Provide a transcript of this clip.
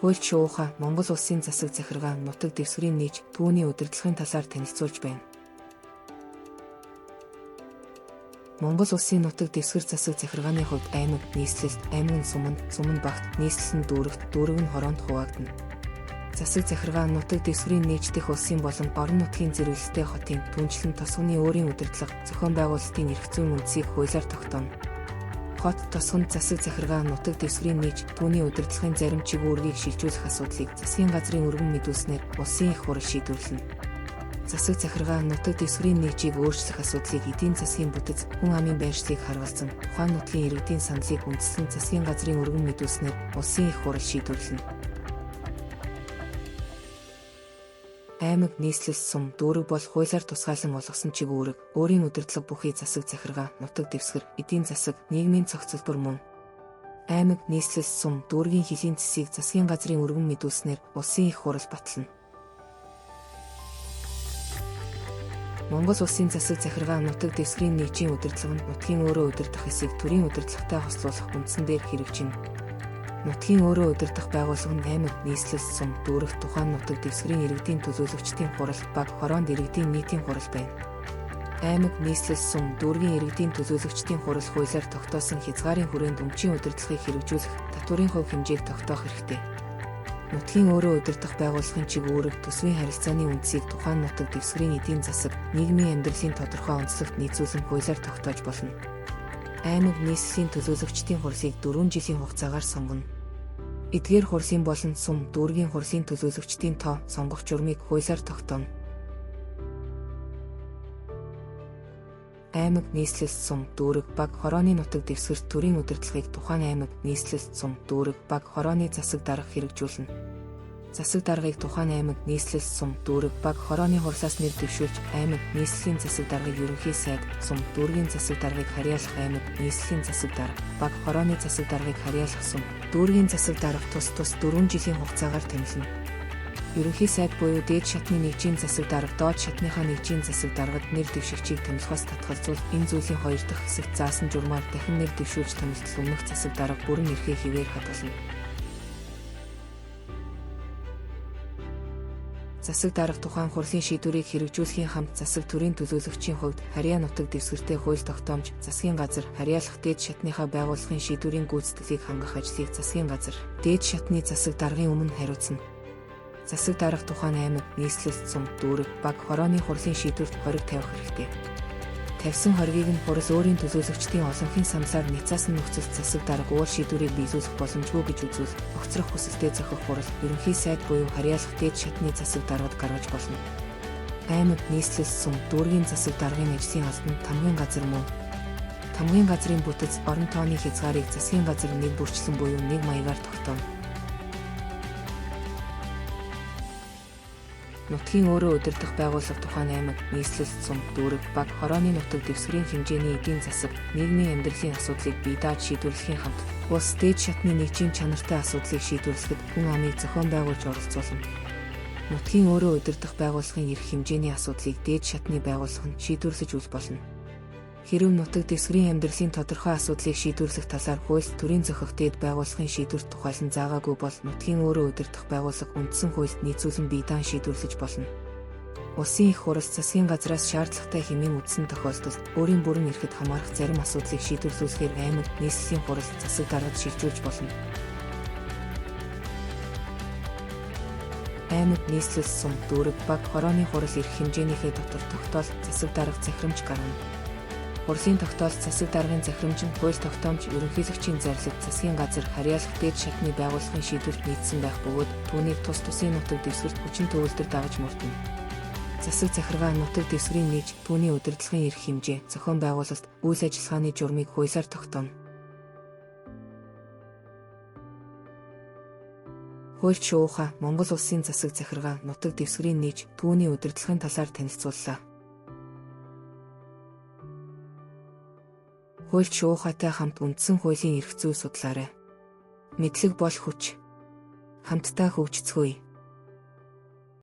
Хуульч шууха Монгол Улсын засаг захиргаа нутаг дэвсгэрийн нийч түүний удирдлагын талаар танилцуулж байна. Монгол Улсын нутаг дэвсгэр засаг захиргааны хувьд аймаг, нийслэлд, аймаг нь суманд, сум нь багт, нийслэл нь дүүрэгт, дүүрэг нь хороонд хуваагдана. Засаг захиргаа нутаг дэвсгэрийн нийч дэх улсын болон орон нутгийн зэрэглэлтэй хотын, түншлэн тосгоны өөрийн удирдлага, зохион байгуулалтын эрх зүйн үндсийг хуулиар тогтооно. Хот тосгонд засаг захиргаа нутаг дэвсгэрийн нийч түүний удирдлагын зарим чиг үүргийг шилжүүлэх асуудлыг засгийн газрын өргөн мэдүүлснээр улсын их хурал шийдвэрлэнэ. Засаг захиргаа нутаг дэвсгэрийн нийчийг өөрчлөх асуудлыг эдийн засгийн бүтэц, хүн амын байршлыг харгалзан, тухайн нутгийн иргэдийн саналыг үндэслэн засгийн газрын өргөн мэдүүлснээр улсын их хурал шийдвэрлэнэ. Аймаг, нийслэл, сум, дүүрэг бол хуулиар тусгаалan олгосон чиг үүрэг, өөрийн удирдлага бүхий засаг захиргаа, нутаг дэвсгэр, эдийн засаг, нийгмийн цогцлбор мөн. Аймаг, нийслэл, сум, дүүргийн хөлийн зэсийг засгийн газрын өргөн мэдүүлснээр улсын их хурал батлана. Монгол Улсын засаг захиргаа нутаг дэвсгэрийн нийчийн удирдлага нь нутгийн өөрөө удирдах хэсгийг төрийн удирдлагатай хослуулах үндсэн дээр хэрэгжинэ. Нутгийн өөрөө удирдах байгууллага нь аймаг, нийслэл, сум, дүүрэгт тухайн нутаг дэвсгэрийн иргэдийн төлөөлөгчдийн хурал, баг, хороонд иргэдийн нийтийн хурал байна. Аймаг, нийслэл, сум, дүүргийн иргэдийн төлөөлөгчдийн хурал хуулиар тогтоосон хязгаарын хүрээнд өмчийн удирдлагыг хэрэгжүүлэх, татварын хувь хэмжээг тогтоох хэрэгтэй. Нутгийн өөрөө удирдах байгууллагын чиг үүрэг төсвийн харилцааны үндсийг тухайн нутаг дэвсгэрийн эдийн засаг, нийгмийн амьдралын тодорхой онцлогт нийцүүлэн хуулиар тогтоож болно. Аймаг, нийслэлийн төлөөлөгчдийн хурлыг 4 жилийн хугацаагаар сонгоно. Эдгээр хурлын болон сум, дүүргийн хурлын төлөөлөгчдийн тоо, сонгох журмыг хуулиар тогтооно. Аймаг, нийслэл, сум, дүүрэг, баг, хорооны нутаг дэвсгэрт төрийн удирдлагыг тухайн аймаг, нийслэл, сум, дүүрэг, баг, хорооны засаг дарга хэрэгжүүлнэ. Засаг даргыг тухайн аймаг, нийслэл, сум, дүүрэг, баг, хорооны хурлаас нэр дэвшүүлж, аймаг, нийслэлийн засаг даргыг ерөнхий сайд, сум, дүүргийн засаг даргыг харьяалах аймаг, нийслэлийн засаг дарга, баг, хорооны засаг даргыг харьяалах сум, дүүргийн засаг дарга тус тус 4 жилийн хугацаагаар томилно. Ерөнхий сайд буюу дээд шатны нэгжийн засаг дарга доод шатныхаа нэгжийн засаг даргад нэр дэвшигчийг томилохоос татгалзуул энэ зүйлийн хоёр дахь хэсэгт заасан журмаар дахин нэр дэвшүүлж томилтол өмнөх засаг дарга бүрэн эрхээ хэвээр хадгална. Засаг дарга тухайн хурлын шийдвэрийг хэрэгжүүлэхийн хамт засаг төрийн төлөөлөгчийн хувьд харьяа нутаг дэвсгэртэй хууль тогтоомж, засгийн газар, харьяалах дээд шатныхаа байгууллагын шийдвэрийн гүйцэтгэлийг хангах ажлыг засгийн газар, дээд шатны засаг даргын өмнө хариуцна. Засаг дарга тухайн аймаг, нийслэл, сум, дүүрэг, баг, хорооны хурлын шийдвэрт хориг тавих хэрэгтэй. Тавьсан хоригийг нь хурал өөрийн төлөөлөгчдийн олонхын саналаар няцаасан нөхцөлд засаг дарга уур шийдвэрийг биелүүлэх боломжгүй гэж үзвэл, огцрох хүсэлтэд зохих хурал, ерөнхий сайд буюу харьяалах дээд шатны засаг даргад гаргаж болно. Аймаг, нийслэл, сум, дүүргийн засаг даргын ажлын албанд тамгын газар мөн. Тамгын газрын бүтэц, орон тооны хязгаарыг засгийн газар нэг бүрчлэн буюу нэг маягаар тогтооно. Нутгийн өөрөө удирдах байгууллага тухайн аймаг, нийслэл, сум, дүүрэг, баг, хорооны нутаг дэвсгэрийн хэмжээний эдийн засаг, нийгмийн амьдралын асуудлыг бие дааж шийдвэрлэхийн хамт улс дээд шатны нэгжийн чанартай асуудлыг шийдвэрлэхэд хүн амыг зохион байгуулж оролцуулна. Нутгийн өөрөө удирдах байгууллагын эрх хэмжээний асуудлыг дээд шатны байгууллага нь шийдвэрлэж үл болно. Хэрэв нутаг дэвсгэрийн амьдралын тодорхой асуудлыг шийдвэрлэх талаар хуульд төрийн зохих дээд байгууллагын шийдвэрт тухайлан заагаагүй бол нутгийн өөрөө удирдах байгууллага үндсэн хуульд нийцүүлэн бие даан шийдвэрлэж болно. Улсын их хурал засгийн газраас шаардлагатай хэмээн үзсэн тохиолдолд өөрийн бүрэн эрхэд хамаарах зарим асуудлыг шийдвэрлүүлэхээр аймаг, нийслэлийн хурал, засаг даргад шилжүүлж болно. Аймаг, нийслэл, сум, дүүрэг, баг, хорооны хурал эрх хэмжээнийхээ дотор тогтоол, засаг дарга захирамж гаргана. Хурлын тогтоол засаг даргын захирамж нь хууль тогтоомж ерөнхийлөгчийн зарлиг засгийн газар харьяалах дээд шатны байгууллагын шийдвэрт нийцсэн байх бөгөөд түүнийг тус тусын нутаг дэвсгэрт хүчин төгөлдөр дагаж мөрдөнө. Засаг захиргаа нутаг дэвсгэрийн нийч түүний удирдлагын эрх хэмжээ, зохион байгуулалт, үйл ажиллагааны журмыг хуулиар тогтооно. Хуульч шууха Монгол Улсын засаг захиргаа нутаг дэвсгэрийн нийч түүний удирдлагын талаар танилцууллаа. Хуульч шуухайтай хамт үндсэн хуулийн эрх зүй судлаарай. Мэдлэг бол хүч. Хамтдаа хөгжицгөөе.